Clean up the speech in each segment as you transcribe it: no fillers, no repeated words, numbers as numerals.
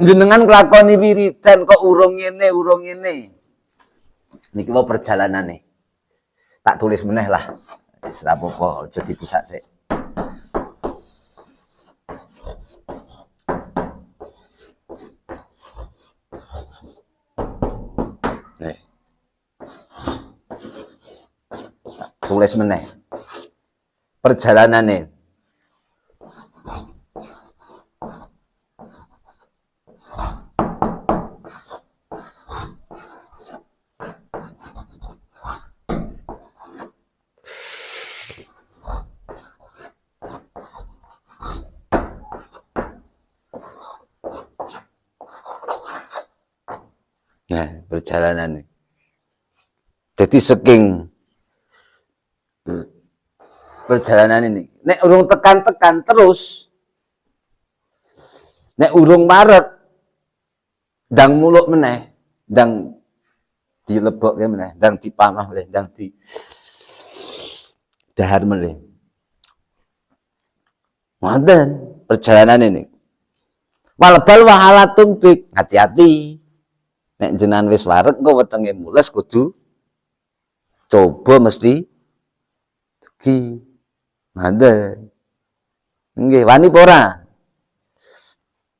Jenengan nglakoni wiridan kok urung ngene, urung ngene. Niki wae perjalanane. Tak tulis meneh lah. Wis ra apa-apa, aja dibusak sik. Nih. Tak tulis meneh. Perjalanane. Nah, perjalanan. Jadi saking perjalanan ini, nek urung tekan-tekan terus, nek urung wareg, ndang muluk meneh, ndang dilebokke meneh, ndang dipamah meneh, ndang di dahar meneh. Ngoten perjalanan ini. Walbal wahalatum bik, hati-hati. Nek jenengan wis wareg engko wetenge mules kudu coba mesti dugi. Ngoten. Nggih, wani apa ora?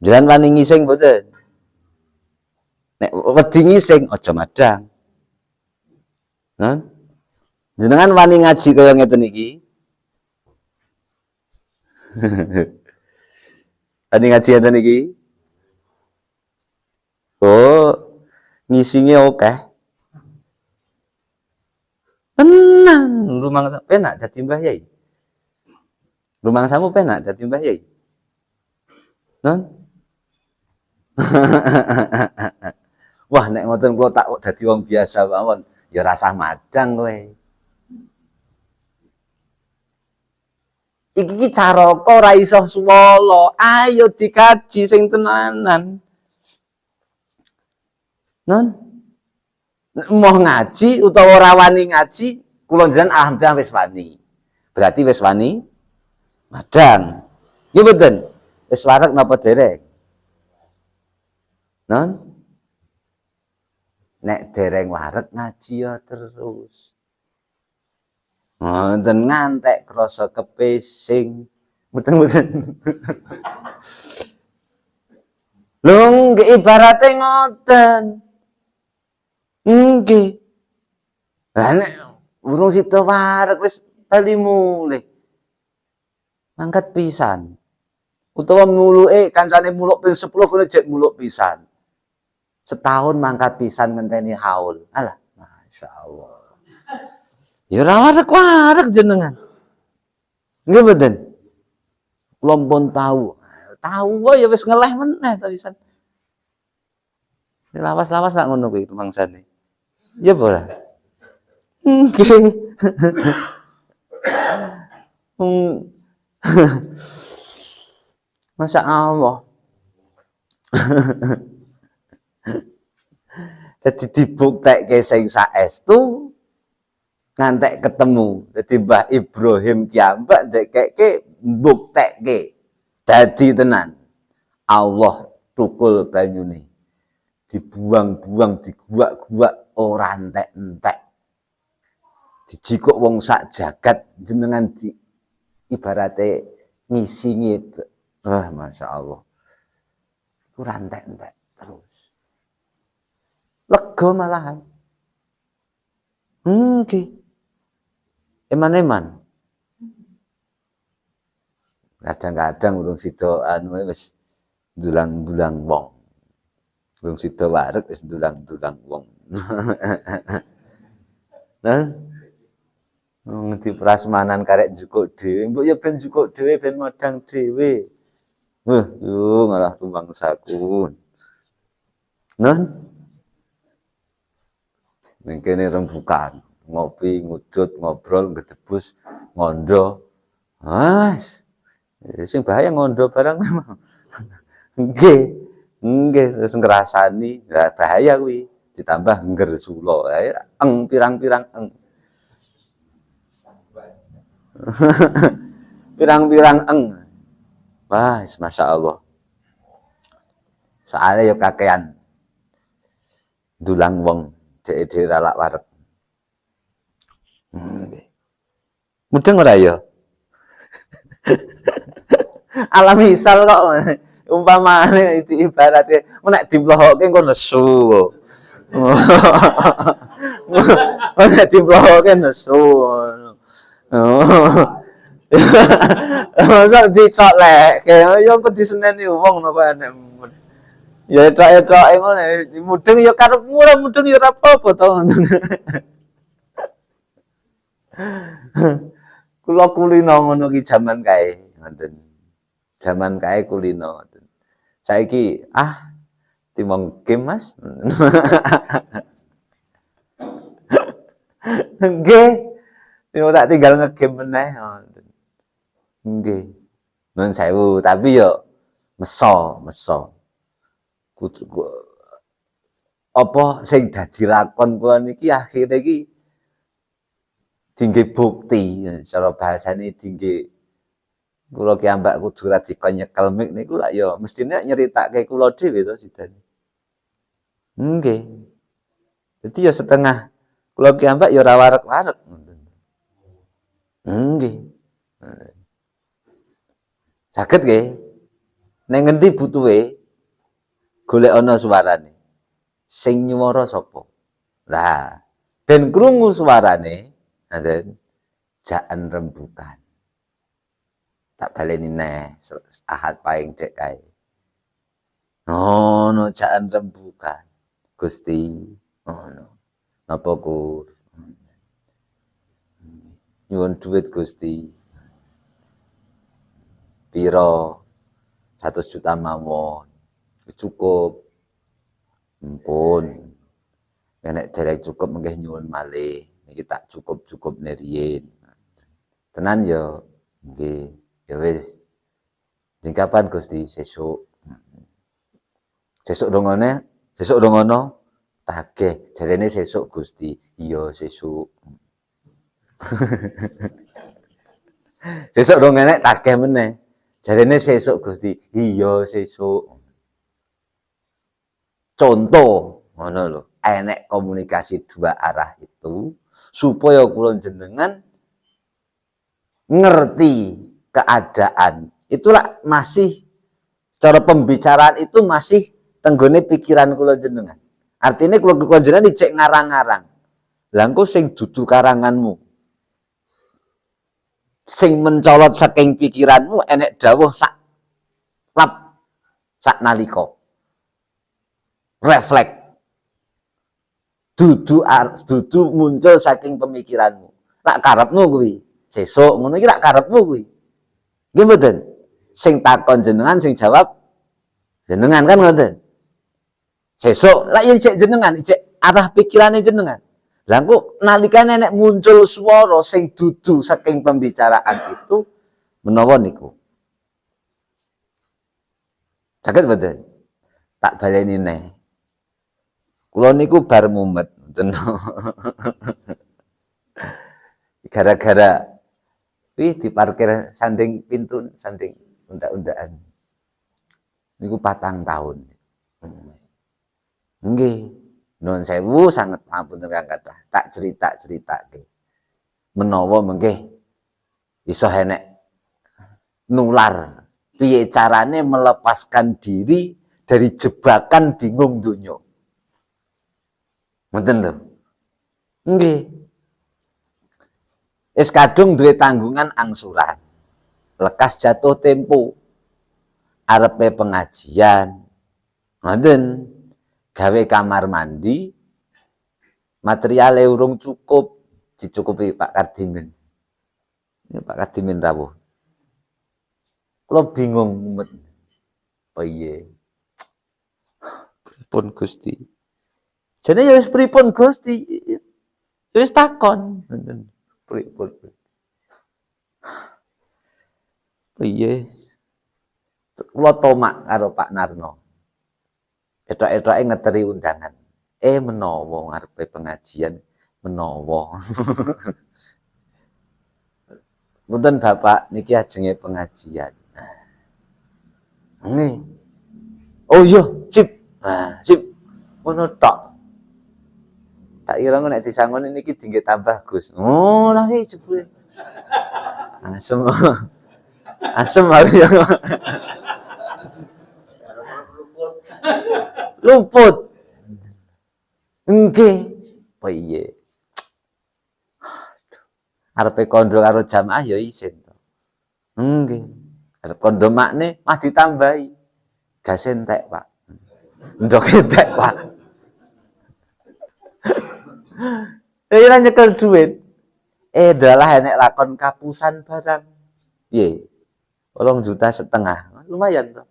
Jenengan wani ngising mboten? Nek wedi ngising aja madang. Nah. Jenengan wani ngaji kaya ngeten iki? Wani ngaji ngeten iki? Oh, ngisinge akeh. Tenang, rumangsa penak dadi Mbah Yai. Rumangsamu penak dadi Mbah Yai. Non? Wah, nek ngoten kula tak dadi wong biasa mawon, ya rasah madang kowe. Iki ki caraka ora iso suwala, ayo dikaji sing tenanan. Non? Moh ngaji utawa ora wani ngaji, kula njenengan alhamdulillah wis wani. Berarti wis wani madang. Nggih mboten? Wis wareg napa dereng? Non? Nek dereng wareg ngaji ya terus. Wonten ngantek krasa kepesing. Mboten-mboten. Lho nggih ibarate ngoten. Nggih. Lah nek urung sida wareg wis bali mulih. Mangkat pisan. Utawa muluke kancane muluk ping 10 kono jek muluk pisan. Setahun mangkat pisan ngenteni haul. Alah, masyaallah. Ya ora wareg-wareg jenengan. Nggih mboten? Kula pun tahu. Tahu wae ya wis ngeleh meneh ta pisan. Lawas-lawas tak ngono kuwi rumangsane. Ya apa ora? Nggih. Masya Allah. Jadi dibuktekke sing saestu ngantek ketemu. Jadi Mbah Ibrahim kiambak ndekekke mbuktekke dadi tenan. Allah tukul banyune. Dibuang-buang, diguak-guak ora entek-entek. Dijikuk wong sak jagat jenengan di ibarate ngisingi. Wah, Masya Allah. Ora entek-entek terus. Lega malahan. Nggih. Eman-eman. Kadang-kadang urung sida anu wis ndulang-ndulang wong. Urung sida wareg wis ndulang-ndulang wong. Nah, ngerti prasmanan karek njukuk dhewe. Mbok ya ben njukuk dhewe ben modang dhewe. Wah, yo malah rumangsaku. Nah, ning kene rembukan, ngopi, ngudut, ngobrol, ngedebus, ngondo. Mas, sing bahaya ngondo barang. Nggih. Nggih, terus ngrasani, lah bahaya kuwi. Ditambah nggersula. Eng pirang-pirang eng. Pirang-pirang eng. Wah, Masya Allah. Soalnya ya kakean dulang wong dhek-dhewe ra lak wareg. Mudeng ora ya? Alam misal kok umpamane itu ibaratnya nek diplohoke engko nesu. Nek diplohoke nesu. Masa dicolekke ya apa diseneni wong napa enek. Ya etok-etoke ngono mudeng ya karepmu ora mudeng ya ora apa-apa to. Kula kulino ngono ki jaman kae ngoten. Jaman kae kulino ngoten. Saiki timong game Mas. Nggih. Timong tak tinggal ngegame meneh ngoten. Nggih. Nuwun sewu, tapi yo meso, meso. Kudu apa sing dadi lakon kula niki akhire iki dingge bukti cara bahasane dingge kula ki ambak kudu ra dikon nyekel mik niku lak ya mestine nyeritake kula dhewe to sidane. Nggih. Dadi ya setengah kula ki ambak ya ora wareg-wareg ngoten. Nggih. Saged nggih. Ning ngendi butuhe golek ana suarane. Sing nyuwara sapa? Lah, ben krungu suarane, ngoten. Jaken rembukan. Tak baleni neh Ahad paing dek kae. Ngono jaken rembukan. Gusti, ngono. Napa kur? Nyuwun duit Gusti. Piro? 100 juta mawon. Wis cukup. Ampun. Nek dereng cukup mengke nyuwun malih. Niki tak cukup-cukupne riyin. Tenan ya? Nggih. Ya wis. Jeng kapan Gusti? Sesuk. Sesuk dongane, sesuk dongono tagih. Jarene sesuk Gusti. Iya sesuk. Sesuk dong enek tagih meneh. Jarene sesuk Gusti. Iya sesuk. Contoh ngono lho, enek komunikasi dua arah itu supaya kula jenengan ngerti keadaan. Itulah masih cara pembicaraan itu masih tenggone pikiran kula jenengan. Artinya kula jenengan dicek ngarang-ngarang. Lah engko sing dudu karanganmu, sing mencolot saking pikiranmu enek dawuh sak lap sak nalika. Refleks. Dudu dudu muncul saking pemikiranmu. Lak karepmu kuwi. Sesuk ngono iki lak karepmu kuwi. Nggih mboten? Sing takon jenengan, sing jawab jenengan kan ngoten. Sesuk lak ya cek jenengan, cek arah pikirane jenengan. Lah engko nalikane nek muncul swara sing dudu saking pembicaraan itu menawa niku. Saged mboten? Tak baleni neh. Kula niku bar mumet ngoten. Gara-gara wih diparkir sanding pintu, sanding undak-undakan. Niku 4 tahun. Nggih. Nuwun sewu sanget pangapunten kang kathah. Tak cerita-ceritake. Menawa mengke iso enek nular piye carane melepaskan diri dari jebakan bingung donya. Ngoten lho. Nggih. Wis kadung duwe tanggungan angsuran. Lekas jatuh tempo. Arepe pengajian. Ngoten. Gawe kamar mandi, materiale urung cukup, dicukupi Pak Kardimin. Ini Pak Kardimin rawuh. Kula bingung mumet. Piye? Pripun Gusti? Jane ya wis pripun Gusti? Ya wis takon. Ngoten. Pripun? Piye? Kula tomak karo Pak Narno. Etok-etoke ngeteri undangan. Menawa ngarepe pengajian menawa. Punten Bapak niki ajenge pengajian. Nggih. Oh iya, sip. Nah, sip. Ngono tok. Tak kira nek disangoni niki dingge tambah, Gus. Oh, lah iki jebule. Asem. Asem aku ya. Luput. Nggih. Piye? Arepe kandha karo jamaah ya isin to. Nggih. Arep kandha makne mah ditambahi. Gase entek, Pak. Ndoke entek, Pak. Ya nyekel duit. Dalah enek lakon kapusan barang. Piye? 8,5 juta. Lumayan to.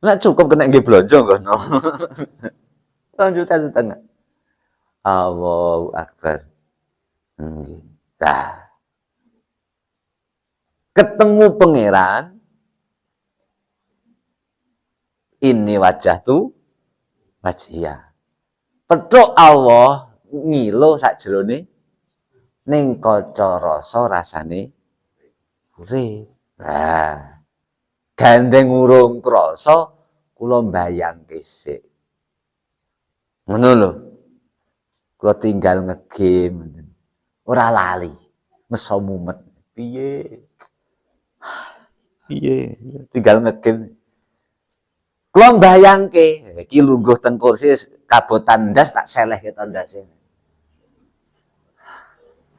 Nek cukup kena nggih blonjo ngono. 8,5 juta. Allahu Akbar. Nggih. Nah. Ketemu pangeran, ini wajah tu wajah. Petuk Allah ngilo sakjerone ning kaca rasa rasane urip. Nah, gandeng urung krasa kula mbayangke sik. Ngono lho. Kula tinggal ngegame ora lali, meso mumet. Piye? Piye? Tinggal ngegame. Kula mbayangke iki lungguh teng kursi kabotan ndas tak selehke to ndase.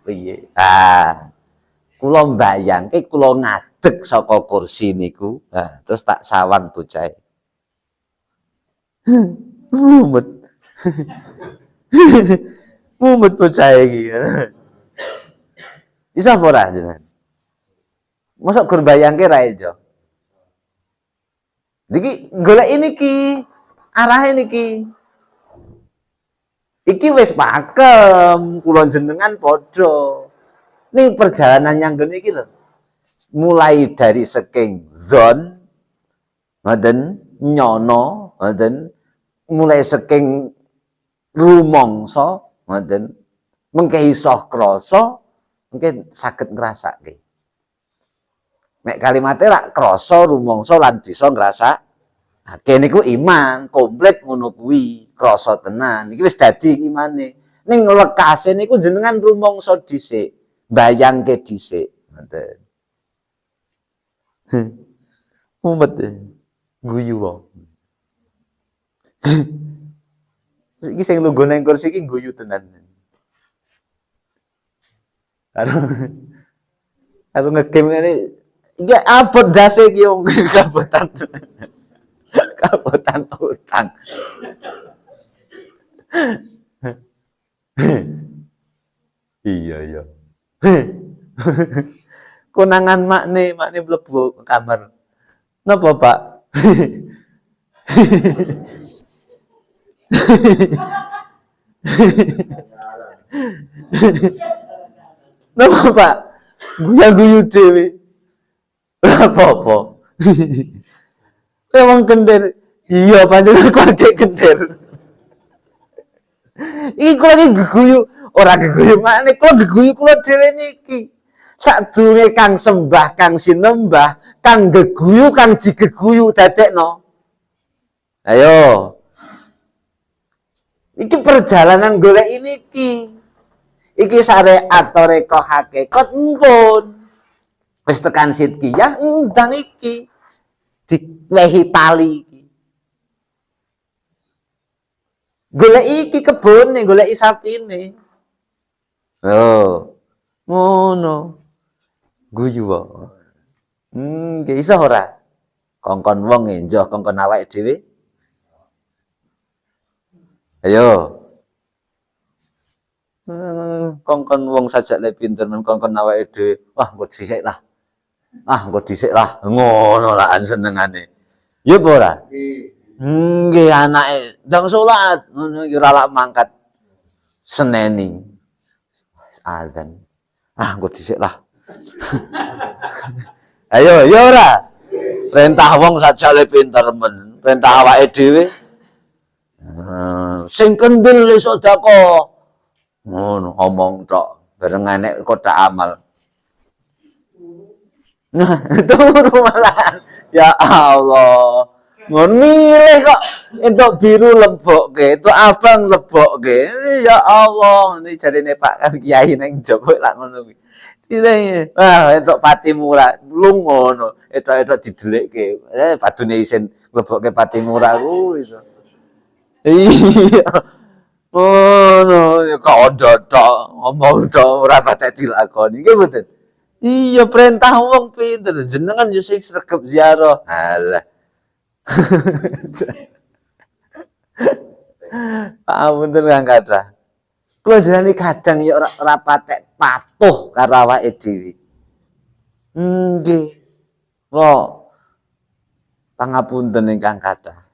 Piye? Ah. Kula mbayangke kula ngadeg saka kursi niku, ah, terus tak sawang bocahe. Mumet. Mumet bocah iki. Bisa apa ora jenengan? Mosok gur mbayangke ra iso. Niki golek niki, arahe niki. Iki wis pakem, kula jenengan padha. Ning perjalanan yang ngene iki lho. Mulai dari saking zon ngoten, nyono ngoten, mulai saking rumangsa ngoten, mengke iso krasa, mungkin saged ngrasake. Nek kalimate rak krasa, rumangsa lan bisa ngrasakake niku iman, komplit ngono kuwi, krasa tenan. Iki wis dadi imane. Ning lekase niku jenengan rumangsa dhisik, bayangke dhisik, ngoten. Mumet guyu wae. Iki sing lungguh nang kursi iki guyu tenan. Karo ngegame ngene iki abot ndase iki wong kabotan. Kabotan utang. Iya iya. Konangan makne, makne mlebu kamar. Napa, Pak? Napa, Pak? Guya-guyu dhewe. Ora apa-apa. Wong kender. Iya, panjenengan aku agek kender. Iki kula iki geguyu, ora geguyu makne, kula geguyu kula dhewe niki. Sadurunge kang sembah, kang sinembah, kang geguyu, kang digeguyu dadekno. Ayo. Iki perjalanan golek ini iki. Iki syariat toreko hakikat empun. Wis tekan sidkiyah ndang iki. Diwehi tali iki. Golek iki kebone, golek sapine. Oh. Ngono. Guyu wae. Nggih iso ora? Kongkon wong enjoh, kongkon awake dhewe. Ayo. Kongkon wong sajak le pinter men kongkon awake dhewe. Wah, engko dhisik lah. Ah, engko dhisik lah. Ngono lah senengane. Ya apa ora? Nggih. Nggih, anake ndang salat ngono iki ora lak mangkat seneni. Azan. Ah, engko dhisik lah. Ayo, ya ora? Perintah wong sajak le pinter men, perintah awake dhewe. Sing kendel le sedekah. Ngono omong tok, bareng enek kotak amal. Nah, turu malahan. Ya Allah. Ngono milih kok entuk biru lebokke, entuk abang lebokke. Ya Allah, ini jarine Pak Kiai nang jowo lak ngono kuwi. Wah, entuk Pattimura, lung ngono, etok-etok didelikke. Eh, padune isin mlebokke Pattimura kuwi to. Iya. Ngono, ya kondo tok, ngomong tok ora patek dilakoni. Nggih mboten? Iya, perintah wong pinter, jenengan yo sing sregep ziarah. Alah. Pangapunten kang kathah. Kula jenengan kadang ya ora patek patuh karo awake dhewe. Nggih. Kula pangapunten ingkang kathah.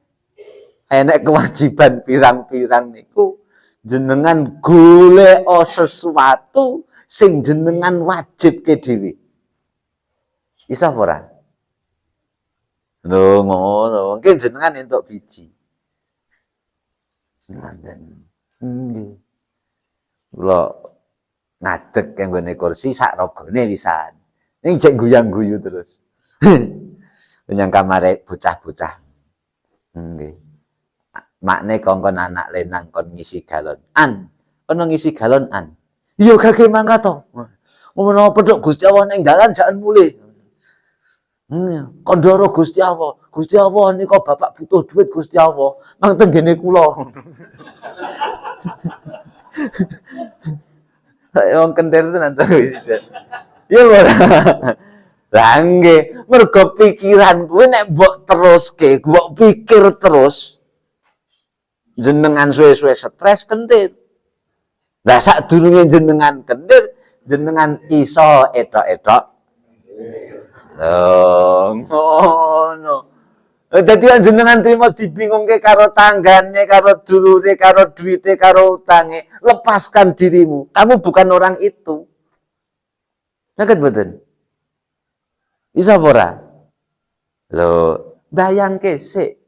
Enek kewajiban pirang-pirang niku jenengan golek sesuatu sing jenengan wajibke dhewe. Iso apa ora? Lho ngono, mungkin jenengan entuk biji. Ngoten. Nggih. Kula ngadeg nggone kursi sak rogone pisan. Ning jek guyang-guyu terus. Menyang kamare bocah-bocah. Nggih. Makne kongkon anak lenang kon ngisi galon. An, kono ngisi galon an. Iya gage mangkat to. Ngono petuk Gusti Allah ning dalan jangan mulih. Kandhara Gusti Allah. Gusti Allah nika bapak butuh duit Gusti Allah. Mang tenggene kula. Wong kentir tenan to. Iya ora. Lah nggih, mergo pikiran kuwi nek mbok teruske, mbok pikir terus jenengan suwe-suwe stres kentir. Lah sadurunge jenengan kentir, jenengan iso etok-etok. Lho, ngono. Dadi jenengan trimo dibingungke karo tanggane, karo dulure, karo duwite, karo utange, lepaskan dirimu. Kamu bukan orang itu. Saged mboten? Bisa apa ora? Lho, bayangke sik.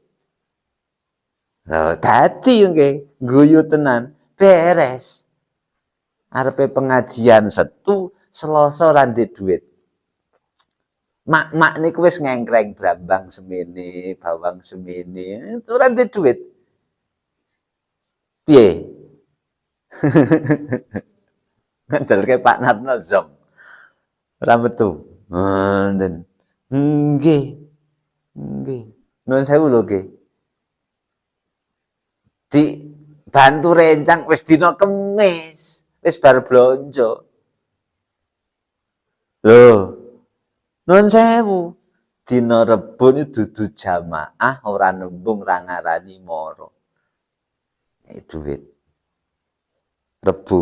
Lho, dadi nggih, guyu tenan, beres. Arepe pengajian Setu, Selasa ora ndek duit. Mak-mak niku wis ngengkreng brambang semene, bawang semene, itu ora ndek duit. Piye? Ngandelke Pak Narno zong. Ora metu. Ngoten. Nggih. Nggih. Nuwun sewu lho nggih. Dibantu rencang wis dina Kemis, wis bar blonjo. Lho. Nuwun sewu. Dina Rebo niku dudu jamaah ora nembung ra ngarani mara. Duit. Rebo.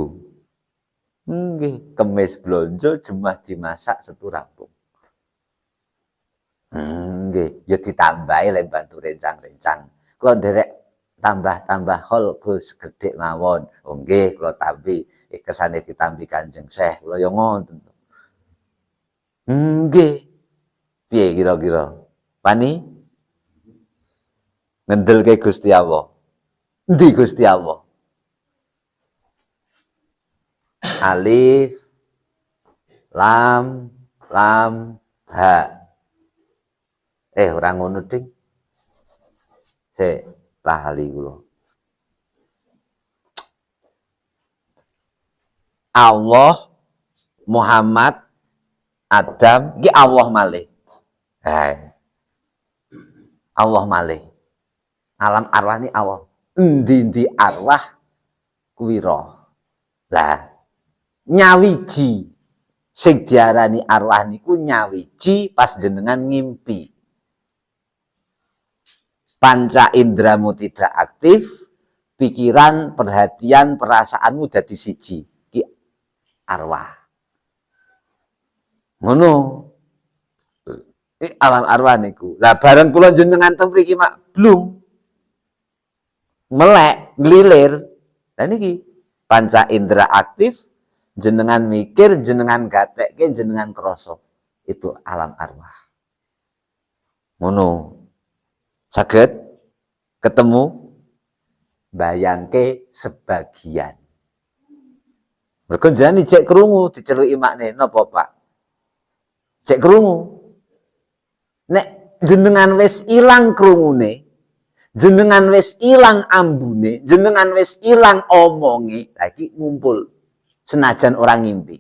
Nggih, Kemis blonjo, Jumat dimasak, Setu rampung. Nggih, ya ditambahi lek bantu rencang-rencang. Kula nderek tambah-tambah hol Gus gedhek mawon. Oh nggih, kula tampi. Kersane ditampi Kanjeng Syekh, kula ya ngoten. Nggih. Piye kira-kira? Wani? Ngendelke Gusti Allah. Endi Gusti Allah? Alif lam lam ha. Ora ngono ding. Sik, lali kula. Allah, Muhammad, Adam, iki Allah malih. Hai. Allah malih. Alam arwah ni Allah. Endi-endi arwah kuwi roh. Lah, nyawiji sing diarani arwah niku nyawiji pas jenengan ngimpi. Panca indramu tidak aktif, pikiran, perhatian, perasaanmu dadi siji. Ki arwah. Ngono. Alam arwah niku. Lah bareng kula jenengan teng mriki mak blung. Melek, nglilir. Lah niki panca indera aktif, jenengan mikir, jenengan gatekke, jenengan krasa. Itu alam arwah. Ngono. Saged ketemu bayangke sebagian. Mergo jenengan cek krungu diceluki makne napa, Pak? Cek krungu. Nek jenengan wis ilang krungune, jenengan wis ilang ambune, jenengan wis ilang omonge, lagi ngumpul senajan orang ngimpi.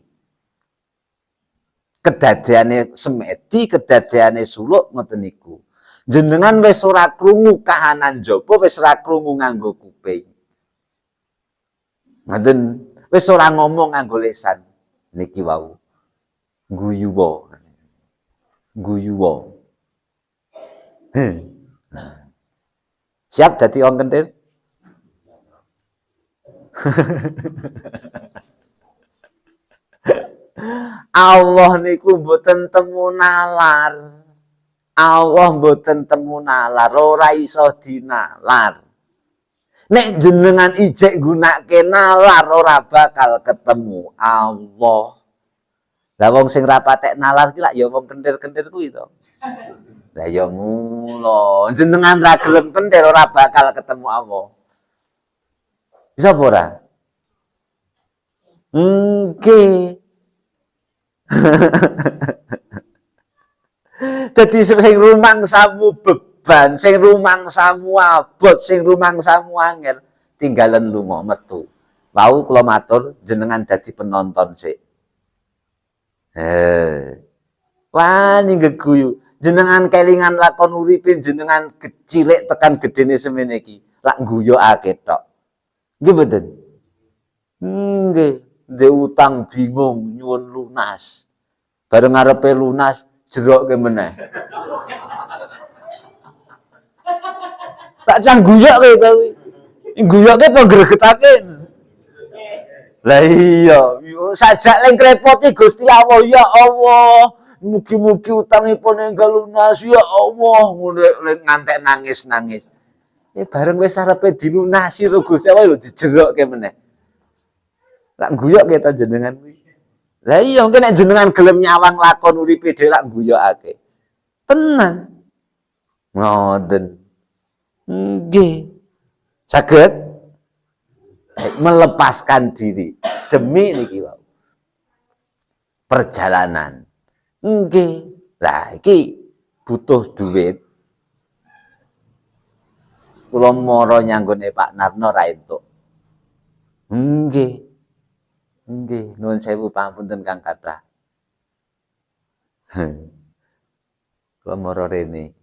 Kedadeane semedi, kedadeane suluk ngoten niku. Jenengan wis ora krungu kahanan jaba, wis ora krungu nganggo kuping. Ngoten, wis ora ngomong nganggo lisan. Niki wau. Guyuwa. Guyuwa. Nah. Siap dadi wong kentir? Allah niku mboten temu nalar. Allah mboten temu nalar, ora iso dinalar. Nek jenengan ijek gunake nalar ora bakal ketemu Allah. Lah wong sing ra patek nalar ki lak ya wong kentir-kentir kuwi to. Lah ya mula jenengan ra gelem kentir ora bakal ketemu Allah. Bisa apa ora? Nggih. Dadi sing rumangsamu beban, sing rumangsamu abot, sing rumangsamu angel, tinggalen lunga metu. Wau kula matur jenengan dadi penonton sik. Wani geguyu. Jenengan kelingan lakon uripe jenengan cilik tekan gedene semene iki, lak guyokake tok. Nggih mboten? Nggih, ndek utang bingung nyuwun lunas. Bareng ngarepe lunas jerokke meneh. Tak cang guyokke to kuwi. Guyokke apa gregetake? Lah iya, sajak leng ngrepoti Gusti Allah, ya Allah. Mugi-mugi utangipun enggal lunas, ya Allah, ngono leng ngantek nangis-nangis. Bareng wis arepe dilunasi karo Gusti Allah lho dijerokke meneh. Lak guyokke ta jenengan kuwi. Lah iya, mungkin nek jenengan gelem nyawang lakon uripe dhewe lak guyokake. Tenan. Ngoten. Nggih. Saged melepaskan diri demi niki wau. Perjalanan. Nggih. Lah iki butuh duit. Kula mara nyanggone Pak Narno ra entuk. Nggih. Nggih, nuwun sewu pangapunten kang kathah. Kula mara rene.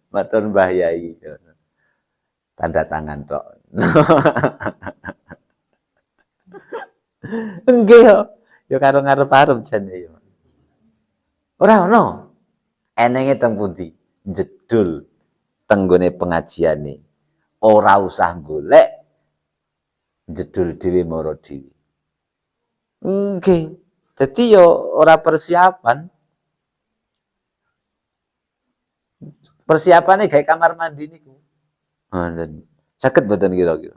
Matur Mbah Yai. Tanda tangan tok. Nggih yo. Ya karo ngarep-arep jane yo. Ora ono. Enenge teng pundi? Jedul tenggone pengajiane. Ora usah golek, jedul dhewe mara dhewe. Nggih. Dadi yo ora persiapan. Persiapane gawe kamar mandi niku. Ngoten. Saged mboten kira-kira?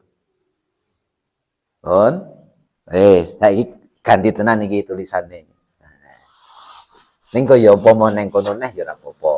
Pun. Saiki ganti tenan iki tulisane. Ning kaya umpama neng kono neh ya ora apa-apa.